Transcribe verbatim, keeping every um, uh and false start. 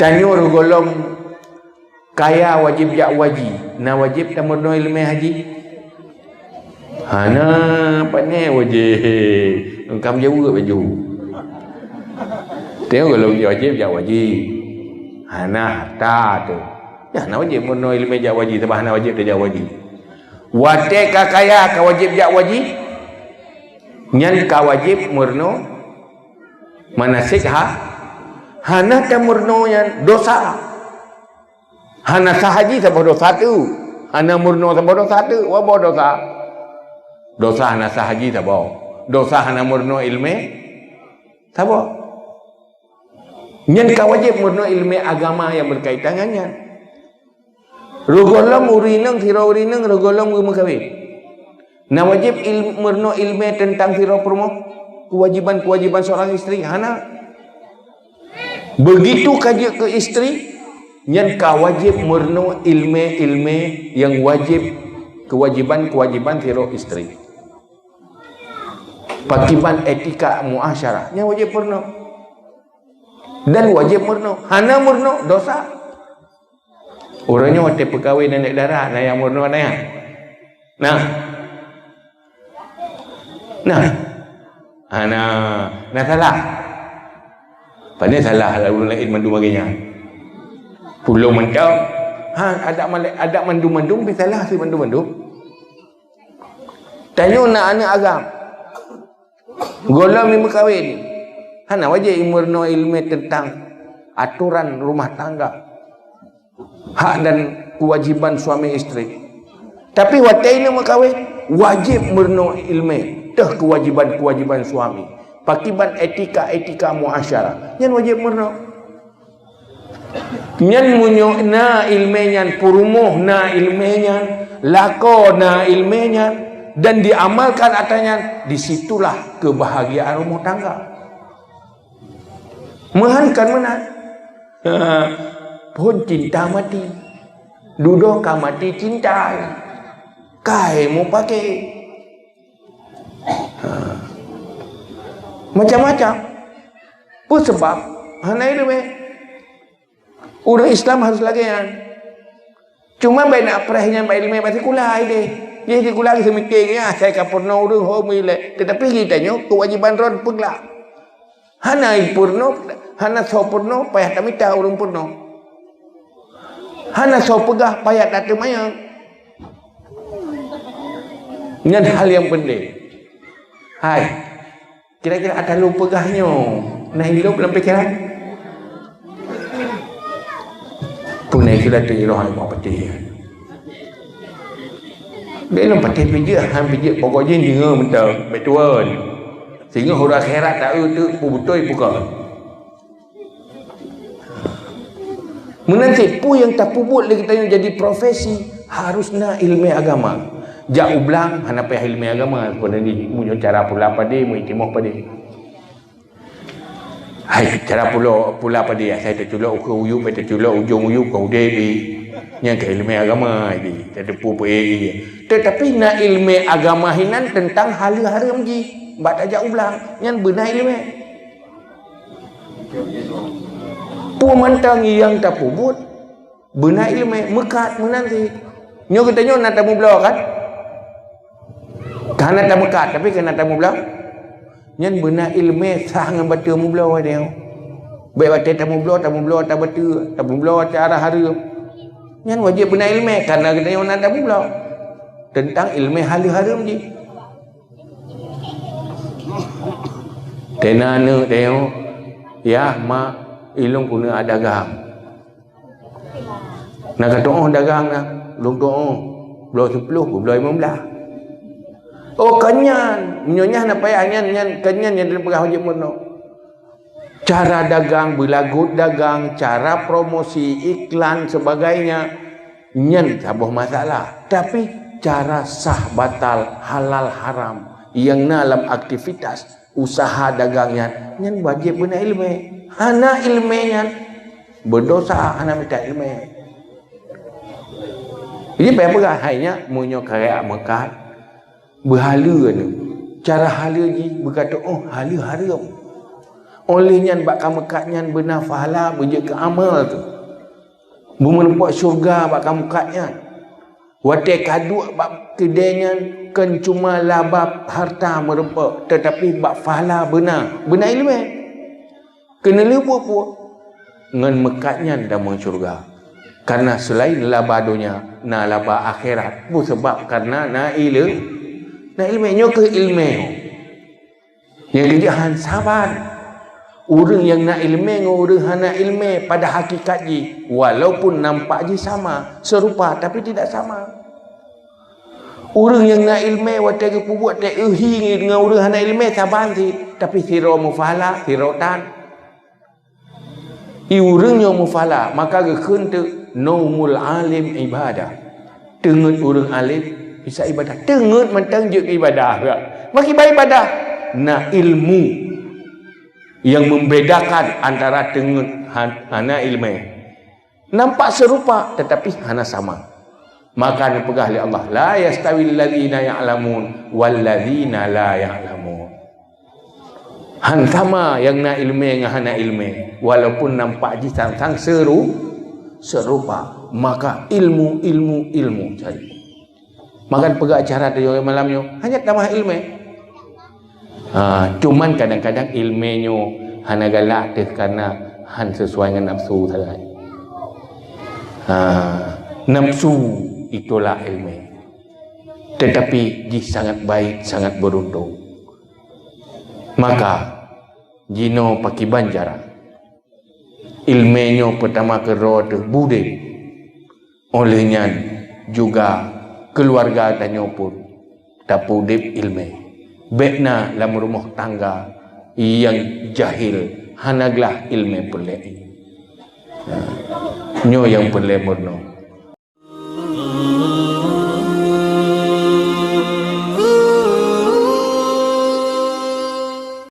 Tanyoe reugohlom kaya wajéb jak haji. Na wajéb tameurunoe ileumèe haji? Hana, pane wajéb. Engkam jaweueb laju. Tanyoe gohlom wajéb jak haji. Hana harta teuh. Nyan hana wajéb meurunoe ileumèe jak haji, sabab hana wajéb tajak haji. Watèe ka kaya ka wajéb jak haji, nyan ka wajéb meurunoe manasik ha-, hana tameurunoe nyan dosa. Hana sah haji saboh dosa teuh. Hana meurunoe saboh dosa teuh. Saboh dosa. Dosa hana sah haji saboh. Dosa hana meurunoe ileumèe saboh. Nyan ka wajéb meurunoe ileumèe agama nyang beukaitan ngon nyan. Reugohlom ureueng inong sidroe ureueng inong reugohlom geumeukawen. Na wajéb il-, meurunoe ileumèe teuntang sidroe peurumoh, keuwajéban-keuwajéban seorang istri? Hana. Beugitu ka jeuet keu istri, nyan ka wajéb meurunoe ileumèe-ileumèe nyang wajéb, keuwajéban-keuwajéban sidroe istri. Pakiban etika muasyarah, nyan wajéb peurunoe. Dan wajéb meurunoe. Hana meurunoe, dosa. Uroe nyoe watèe peukawen aneuk dara, na nyang meurunoe na nyan? Na? Na? Hana, na salah. Pane salah, lalu laén mandum lagèe nyan. Pulo mantong. Ha, adat malai-, adat mandum-mandum pih salah sit mandum-mandum. Tanyoe na aneuk agam. Gohlom meukawen, hana wajéb meurunoe ileumèe teuntang atoran rumah tangga, hak dan keuwajéban suami istri. Tapi watèe inong meukawen, wajéb meurunoe ileumèe teuh keuwajéban-keuwajéban suami, pakiban etika-etika muasyarah. Nyan wajéb meurunoe. Nyan meunyoe na ileumèe nyan, peurumoh na ileumèe nyan, lakoe na ileumèe nyan, dan diamalkan atra nyan, di situlah keubahgiaan rumoh tangga. Meuhan kon meunan. Phôn cinta mati. Dudoe ka mati cinta. Ka meupaké. Ha. Macam-macam. Peue sabab? Hana ileumèe. Ureueng Islam harus lagèe nyan. Cuma bèk na preh nyan bak ileumèe, bak sikula idéh. Jadi sikula geuseumiké, ya, asai ka peurunoe ureueng ho meuilèe. Teutapi geutanyoe keuwajéban droe peuglak. Hana peurunoe, hana soe peurunoe, payah tamita ureueng peurunoe. Hana soe peugah, payah tateumanyong. Nyan hal nyang peunteng. Hai, kira-kira ata lôn peugah nyoe na ilôb lam pikeran? Puna sudah tu iroh aneuk patéh. Dia lom patéh pijeuet, han pijeuet pokok jih deungoe mantong, bèk tuwon. Sehingga uroe akhirat taeu teuk peue beutôi peue kon. Meunan cit, peue nyang tapeubuet lé geutanyoe jadi profesi, harus na ileumèe agama. Jak u blang, hana payah ileumèe agama, sebenarnya meunyoe cara pula padé, meuitimah padé. Hai, cara pula, pula padé, asai teuculok ukeue uyueb, teuculok ujong uyueb, ka udép jih. Nyan ka ileumèe agama jih, tateupeue peue jih. Teutapi na ileumèe agama hinan teuntang haleue hareuem jih, bak tajak u blang, nyan beuna ileumèe. Peue mantong nyang tapeubuet, beuna ileumèe, meukat meunan cit. Nyoe geutanyoe na tameubloe kan? Ka na tameukat, tapi ka na tameubloe. Nyan beuna ileumèe sah ngon bateue meubloe nyoe. Bèk watèe tameubloe, tameubloe ata bateue, tameubloe ata hareuem. Nyan wajéb beuna ileumèe, karena geutanyoe na tameubloe teuntang ileumèe haleue hareuem jih. Tena aneuk tanyoe, "Yah, mak, ilôn keuneuk dagang." Na ka tuoh dagang na, lôn tuoh. Bloe siplôh, geubloe limong blaih. Oh, ka nyan. Meunyoe nyan na payah nyan, nyan, ka nyan nyang lôn peugah wajéb meurunoe. Cara dagang, beulagot dagang, cara promosi, iklan, sebagainya, nyan saboh masalah. Tapi, cara sah batal, halal haram, nyang na lam aktivitas usaha dagang nyan, nyan wajéb beuna ileumèe. Hana ileumèe nyan, beudosa hana mita ileumèe. Jadi, payah peugah, hai nyak, meunyoe karya meukat, beuhaleue nyoe. Cara haleue jih, beukatoe, oh, haleue hareuem. Óh lheueh nyan bak ka meukat nyan beuna pahala beujeuet keu amal teuh. Beumeureumpok syeuruga bak ka meukat nyan. Watée ka duek bak keudée nyan kon cuma laba harta meureumpok, teutapi bak pahala beuna, beuna iéleumé. Keuneulheueh peue-peue ngon meukat nyan tamong syeuruga. Kareuna seulaén laba donya, na laba akhirat. Peue sabab? Kareuna na ileu-, na iéleumé. Nyoe kheueh iéleumé. Nyang keujeuet han saban. Ureuëng nyang na iéleumé ngon ureuëng hana iéleumé pada hakikat jih, walaupun nampak jih sama, serupa, tapi tidak sama. Ureuëng nyang na iéleumé watée geupeubuet teuh hi ngon ureuëng hana iéleumé saban cit, tapi sidroe meupahala, sidroe tan. I ureuëng nyoe meupahala, maka geukheun teuk, "Naumul alim ibadah." Teungeut ureuëng alim bisa ibadah. Teungeut mantong jeuet keu ibadah. Maka ibadah na ilmu yang membedakan antara teungeut han-, hana iéleumé. Nampak serupa tetapi hana sama. Maka neupeugah lé Allah, "La yastawil ladzina ya'lamun wal ladzina la ya'lamun." Han sama nyang na iéleumé ngon hana iéleumé, walaupun nampak jih sang-sang seru-, serupa. Maka ilmu, ilmu, ilmu cari. Maka peugah acara tanyoe malam nyoe, hanya tamah iéleumé. Ha, cuman kadang-kadang iéleumé nyoe hana galak teuh kareuna han sesuai ngon nafsu sagai. Ha, nafsu itulah iéleumé. Tetapi jih sangat baik, sangat beruntung. Maka, jinoe pakiban cara. Iéleumé nyoe peutama keudroe teuh budeb. Óh lheueh nyan juga keuluwarga tanyoe pun tapeudeb iéleumé. Bék na lam rumoh tangga nyang jahil, hana glah iéleumé peureulée. Nah, nyoe nyang peureulée meurunoe.